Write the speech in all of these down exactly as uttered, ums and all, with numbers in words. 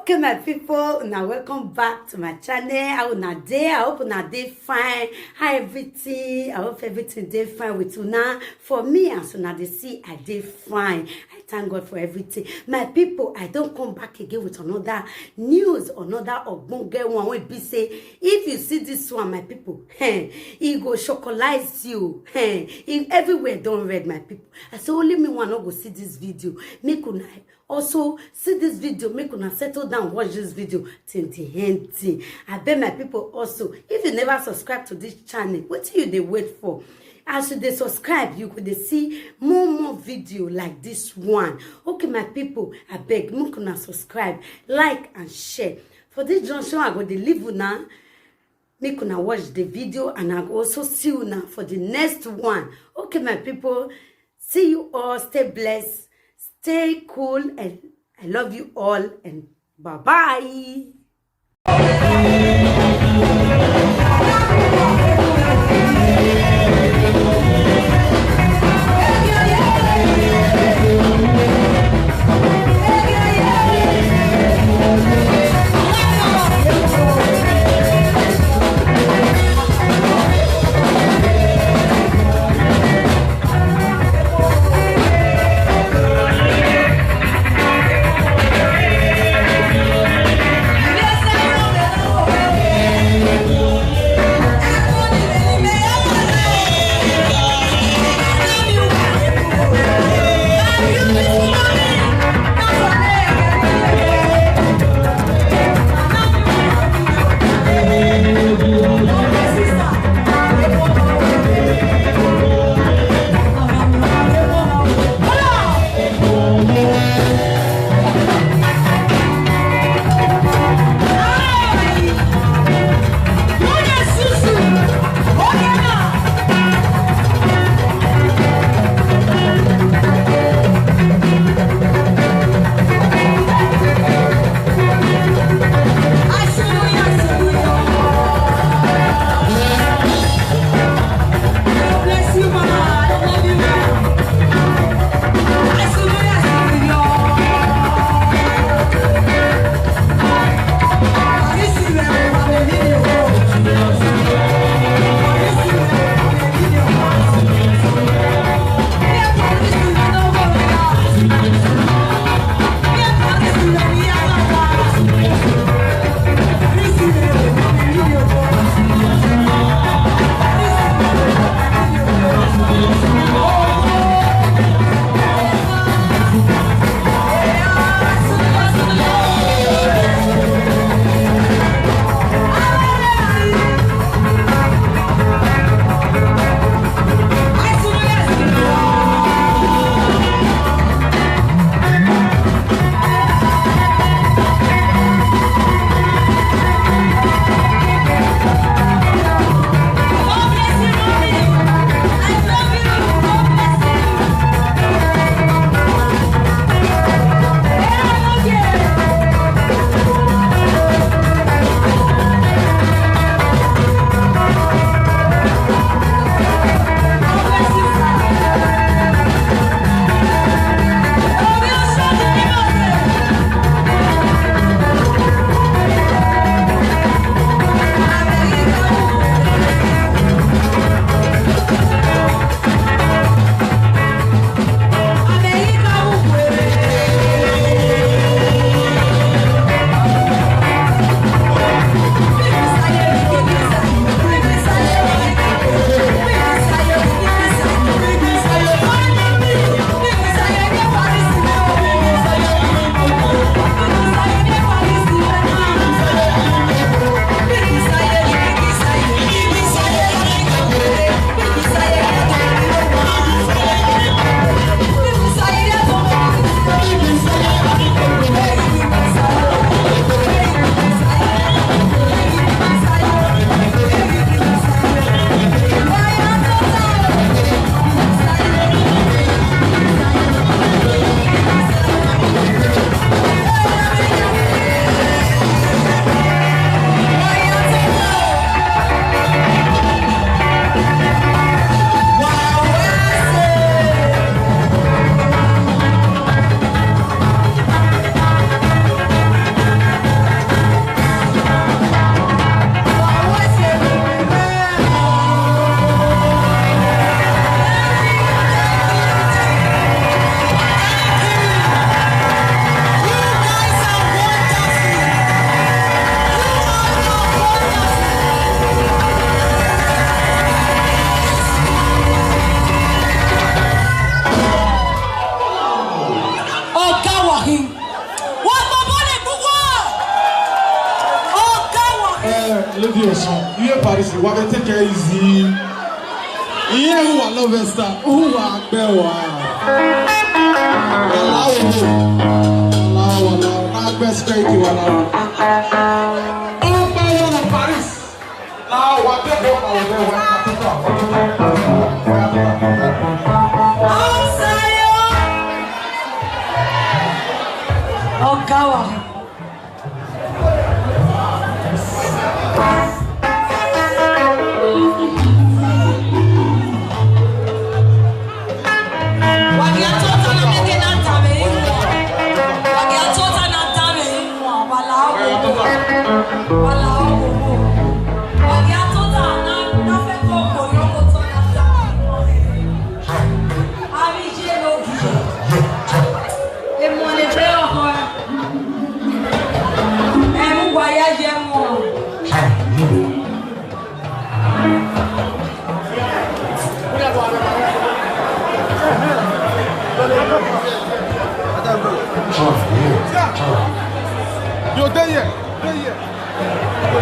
Okay, my people, now welcome back to my channel. How una dey? I hope una dey fine. How everything? I hope everything dey fine with una. For me, as una dey see, I dey fine. I thank God for everything. My people, I don come back again with another news, another ogbonge one wey be say, if you see this one, my people, eh, e go chocolize you. Eh, e, everywhere don red, my people. I say only me one no go see this video. Make una also see this video, make una settle down, watch this video till the end thing. I beg my people also, if you never subscribe to this channel, wetin you dey wait for? As you dey subscribe, you go dey see more more video like this one. Okay, my people, I beg, make una subscribe, like and share. For this junction, I go dey leave una. Make una watch the video and I go also see una for the next one. Okay, my people, see you all. Stay blessed, stay cool, and I love you all. And bye bye. Lady Osun, you hear Paris, wa be take it easy. Iye who wa love star, who wa gbe wa. Wala o, wala, wala, na gbe straight wala. Ọba wa na Paris. Na wa be bo na wa be wa na tuta. Ọ̀gá wa. Yo, dey here, dey here.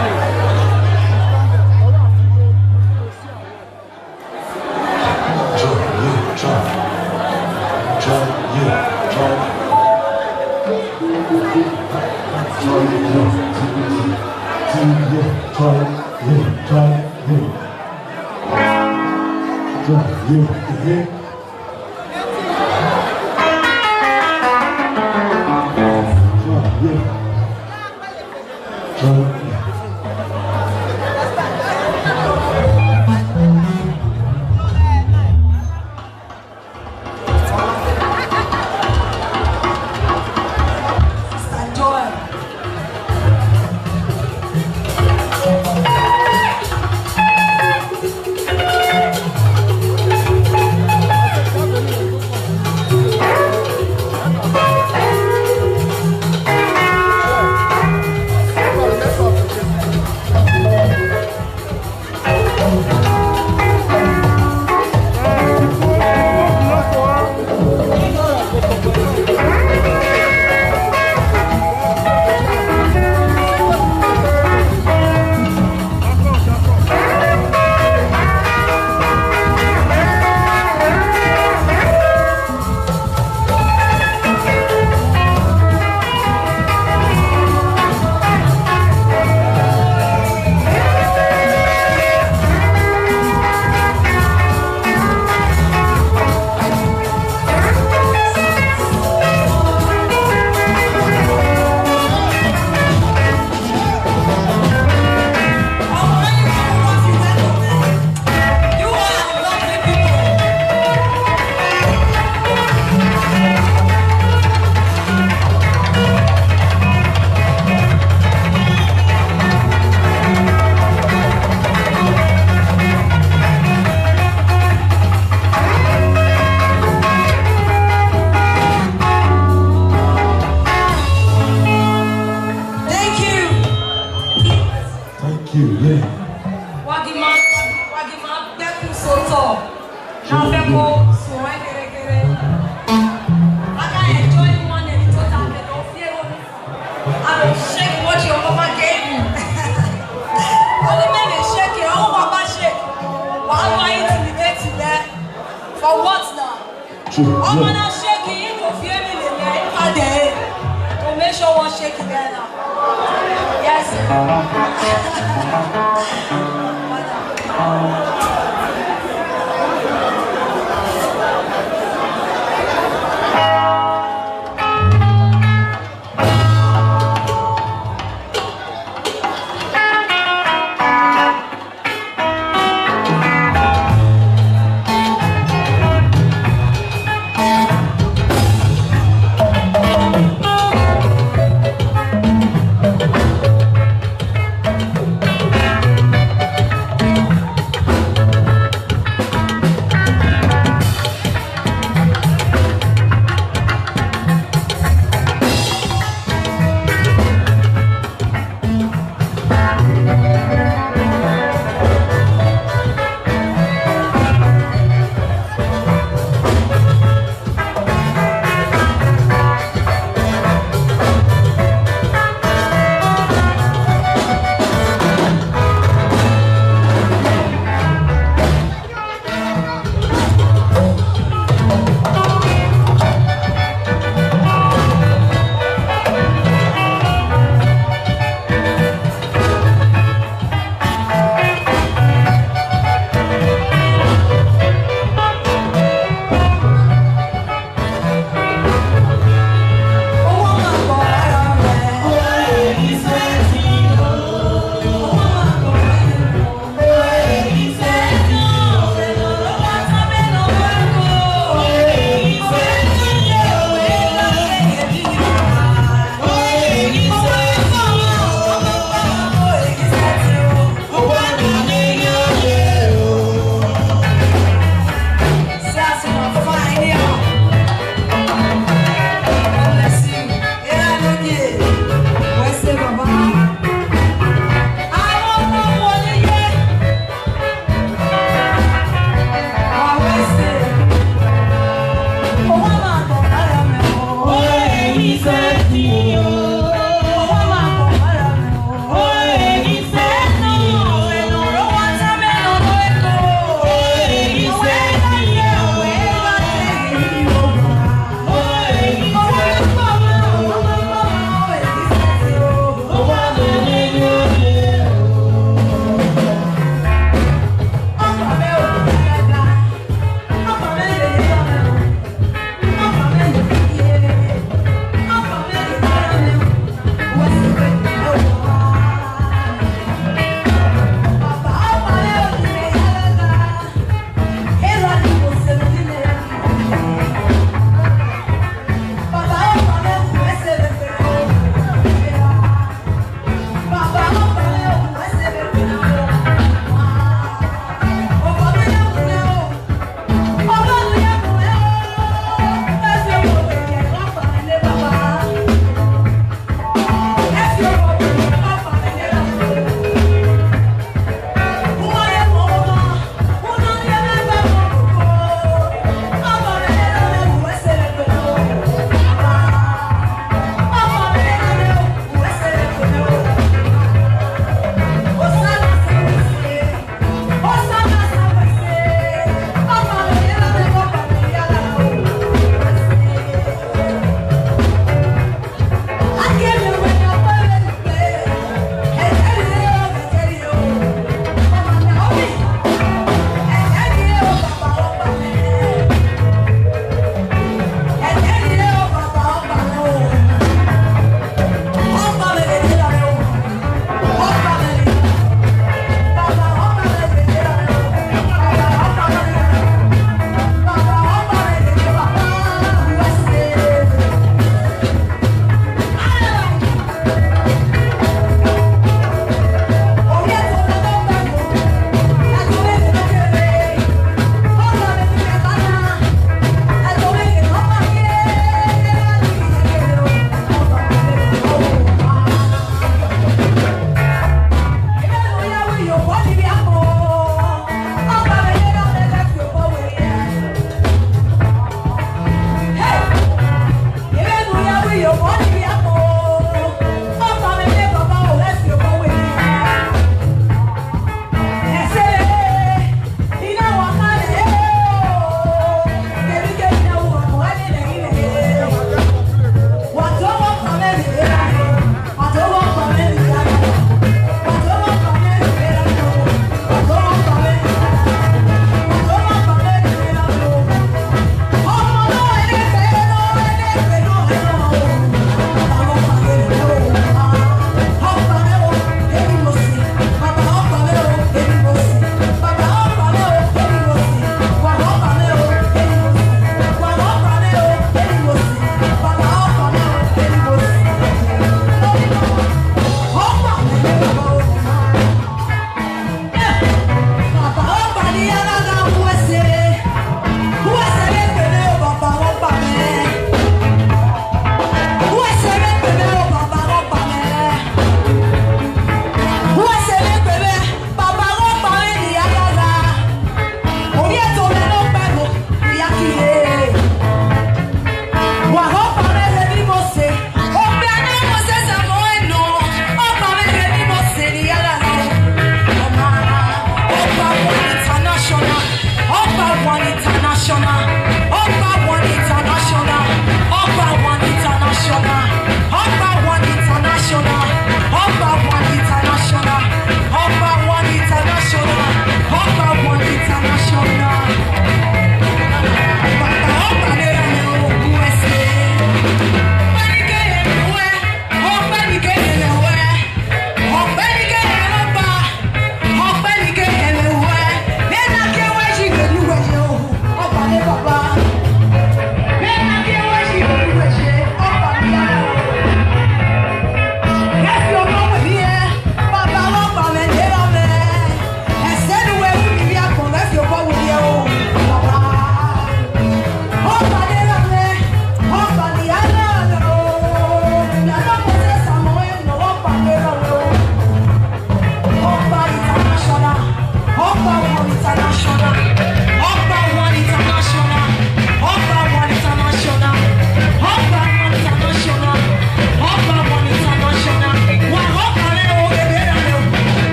Thank you. Thank you. Yeah. Wagima, Wagima, Beku Soto. Now Beku, so I get it. I can enjoy one and it's total. I don't shake what your mama gave you. Only men they shake it. Oh, Baba shake. Why am I intimidated there? For what now? True. Ọmọ náà ṣéèkì yìí kò fi èmi lè lẹ ìpàdé. To make sure wọ́n ṣéèkì bẹ́ẹ̀ náà. Yes.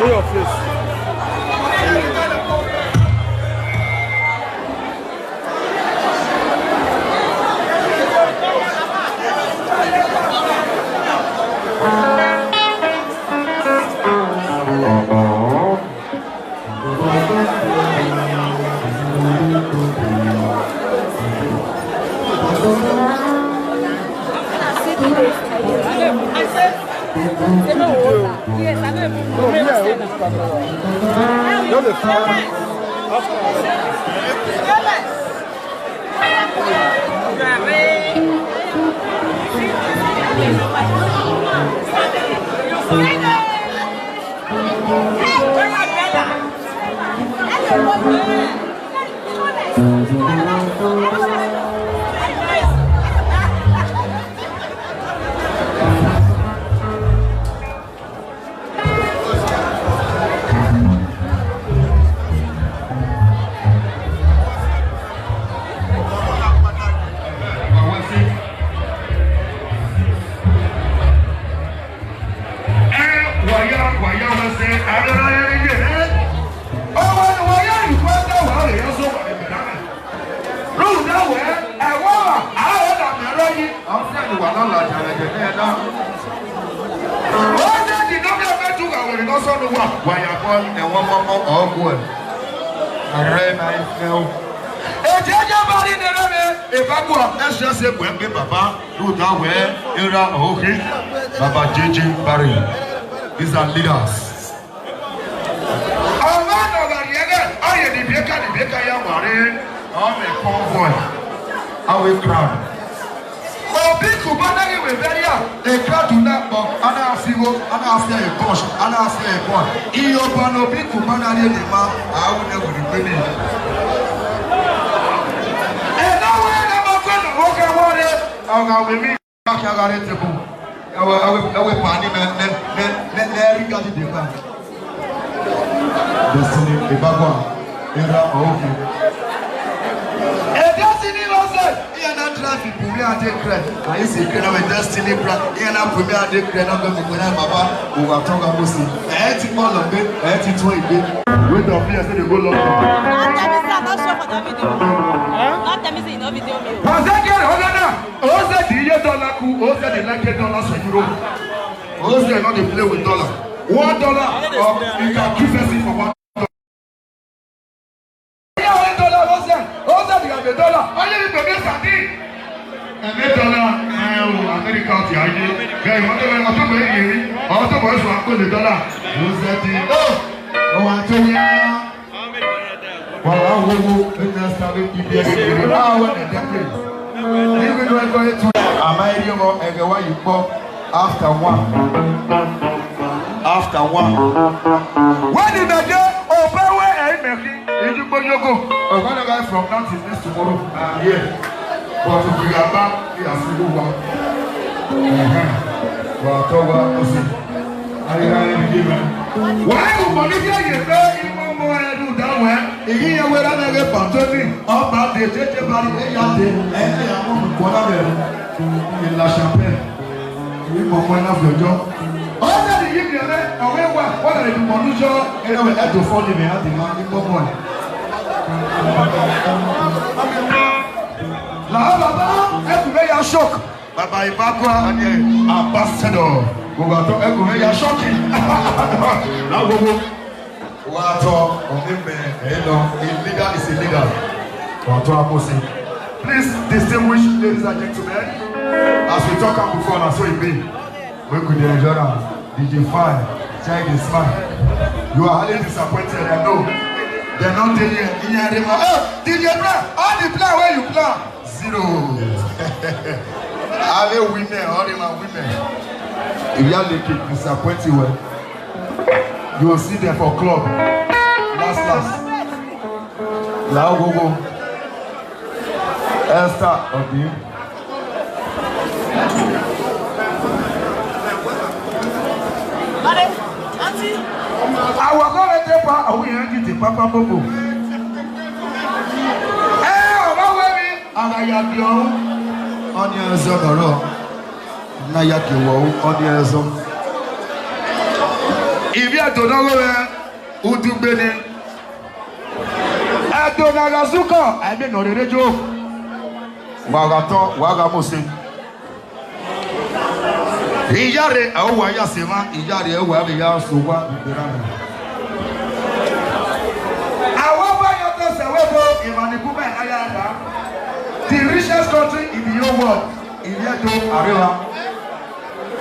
Your face. Yes, I know. No, me, I hold this camera. Just the front. Rúùdù wẹ̀ ẹ̀wọ́ àárẹ̀ làmì ẹ̀rọ yìí. Àwọn fúlàní wà lọ́la jàrẹ̀jẹ̀ ní ẹ̀dá. Wọ́n ṣe ti dókè mẹ́tù àwẹ̀rẹ̀ lọ́sọ̀nù wà wàyà bọ́ ẹ̀wọ̀n mọ́mọ́ ọ̀ọ́gù ẹ̀. Ẹ̀rẹ́ náà ń fẹ́ o. Èjì ẹjẹ́ bá rí ni rẹ́ mi. Ìbámu ẹ̀ ṣe ṣe bù ẹ́ pé bàbá rúùdù wẹ̀ ẹ̀rọ òkè. Bàbá J J Barry. These are leaders. Ọ̀gá ọ̀gá yẹn dẹ̀, ọ̀yẹ̀ dìbìẹ́ká dìbìẹ́ká yà wà rí, ọmọ ẹ̀kọ́ bọ̀ ẹ̀, awe crowd. Obi Cubana ni we very a, a crowd do not bọ̀, ana asiwo, ana asia a bunch, ana asia a bunch. Iyo bana Obi Cubana ni the man, I will never regret it. Ẹ náà wọ́n yẹn náà máa kọ́ ẹ̀ náà wọ́n kẹ́ wọ́n rẹ̀, ọ̀gá wẹ̀ mí. Back here, ready to go. Ewe, ewe, ewe, pani, ne, ne, ne, ne, ne, ringa di deba. Destiny, Ibagwa, Era, okay. E Destiny no say, he na drive people, we are dey cry. I say, cry, na my Destiny, cry. He na put me, I dey cry, na go me, cry, Baba, we were talking about say, eh, ti ball of me, eh, ti tún ìgbé. Wait up here, say they go long. Don't tell me say I no show for that video. Don't tell me say you no video me. Paseke, hold on now. Ozedi iye dọ́là kú, Ozedi like dollar for euro. Ozedi no dey play with dollar. One dollar, or you can give person for one dollar. Yeah, one dollar, Ozedi, Ozedi have a dollar. Only people get sardine. Ẹ̀mí dọ́là, ẹ̀ o, Amẹ́ríkà ti ayé. Bẹ́ẹ̀ wọ́n tó bẹ̀rẹ̀ ọtún bẹ̀rẹ̀ yìí, ọtún bẹ̀rẹ̀ sọ àpò lè dọ́là. Ozedi, oh, oh, Antonio. Wala wowo, ina sabi kibia kibia. Ah, what a decade. Even when going to Amairio, Egewa, you go after one. After one. When did I get over where I make it? Did you go, you go? Oh, one guy from now till this tomorrow. I'm here. But if we are back, we are still one. Uh-huh. Well, I thought, well, I see. Wàá kò mọ̀ níbi ẹ̀yẹ̀ pé ìmọ̀ ọmọ ẹnu dáwọ̀ ẹ́. Èyí yẹn wẹ́rẹ́ náà yẹ pàtó ní ọba àti ètò ìjọba ní ẹ̀yà dé ẹ̀yà àwọn olùkọ́ lábẹ́ ẹ̀. La Chapelle. Èyí mọ̀ ọmọ ẹ̀ náà fi ọjọ́. Ọ̀sẹ̀ ni yìí bìrẹ̀ àwọn ẹ̀wà wọ́n lè dùn mọ̀ níjọ́ ẹ̀rọ ẹ̀dùn fọ́ọ̀nì mi àti máa ní mọ́mọ́ ẹ̀. Làwọn bàbá ẹ̀kú bẹ́ẹ̀ yà shock. Baba Ibakwa, ambassador. Gbogbo àtọ́ ẹkùn rẹ̀ yà ṣọ́ọ̀kì. Lágbogbo. Wà á tọ́ ọ̀mí mẹ́ ẹ̀ lọ. A leader is a leader. Wà á tọ́ àkóso. Please, distinguished ladies and gentlemen, as we talk am before, na so e be. Make we dey enjoy am. D J Fine, check the smile. You are highly disappointed, I know. Dem no dey here. Iye Rema. Oh, D J Brown, all the plan wey you plan. Zero. Ave women, all the my women. If you are looking disappointed, well, you will see them for club. Last, last. Lao Gogo. Esther Obi. Auntie. Auntie. Our government, our we are the papa bobo. Eh, ọba wẹmi. Ara ya bi ọhún. Ọni ẹzọ nọrọ. Na ya bi ọhún. Ọni ẹzọ. Ibi Edo na wewe, udugbene. Edo na gazuko, ebe no rerejo. Wagato, wagamusi. Iyare, awa ya sema, iyare, awa ya suwa. Awa ba ya to se webo, imani kuma ya ya. The richest country in the whole world, Iyedo Arewa.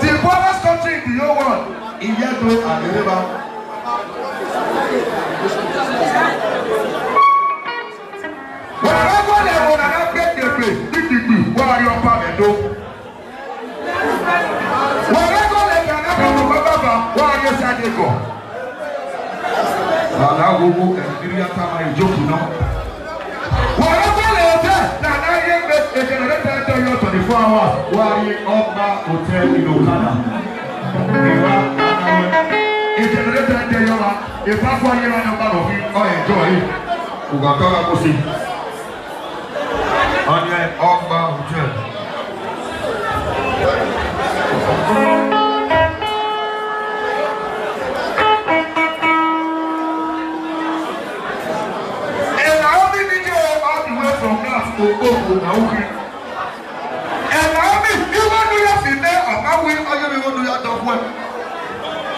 The poorest country in the whole world, Iyedo Arewa. Wherever they wanna get the place, big, big, big, where are your family? Wherever they can have a baba, where are your Sadeko? Ala gbogbo Nigeria ta ma ìjókòó náà. Wherever they are, na na ye be a generator tell you twenty-four hours. Where are you up hotel in Okada? A generator tell you, if I call you, I'm not going to enjoy. Ugatawa Kosi. Onye ọgba hotel. And Naomi D J all the way from Gas to Ogo na Uki. And Naomi, you want to have in there, and now we are going to have the one.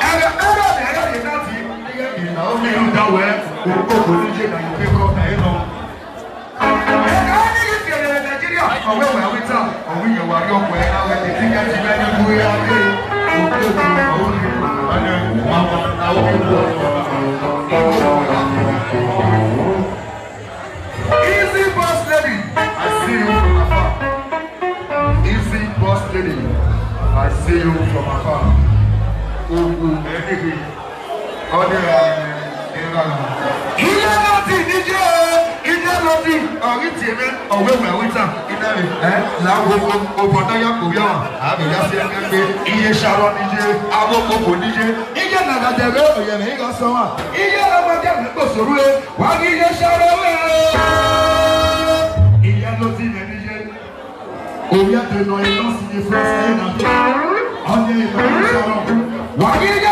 And the other, the other, the other, Naomi, you that way, Ogo D J, na you pick up, na you know. Easy boss lady, I see you from afar. Easy boss lady, I see you from afar. Ogun, anything. Ọdẹ ẹ ẹ rárá. Ilé lọ́dì níjẹ́ o, ilé lọ́dì. Ọ̀rí tì mí, ọ̀wé wẹ̀ wí tà. Iná rẹ̀ ẹ́ làwọn ọ̀bọ̀n náà yà kò yà wà. Àbí yà sí ẹgbẹ́ pé iye ṣàrọ̀ níjẹ́, àwọn kòkò níjẹ́. Iye nàgàjẹ̀ rẹ̀ òyẹ̀ rẹ̀ yíga sọ wà. Iye lọ́mọdé rẹ̀ kò sòrò ẹ̀, wà á ní iye ṣàrọ̀ rẹ̀. Iye lọ́dì rẹ̀ níjẹ́. Orí ẹ̀dẹ̀ náà iná sì ní fẹ́ sẹ́yìn náà. Ọdẹ ìgbà yìí ṣàrọ̀. Wà á ní iye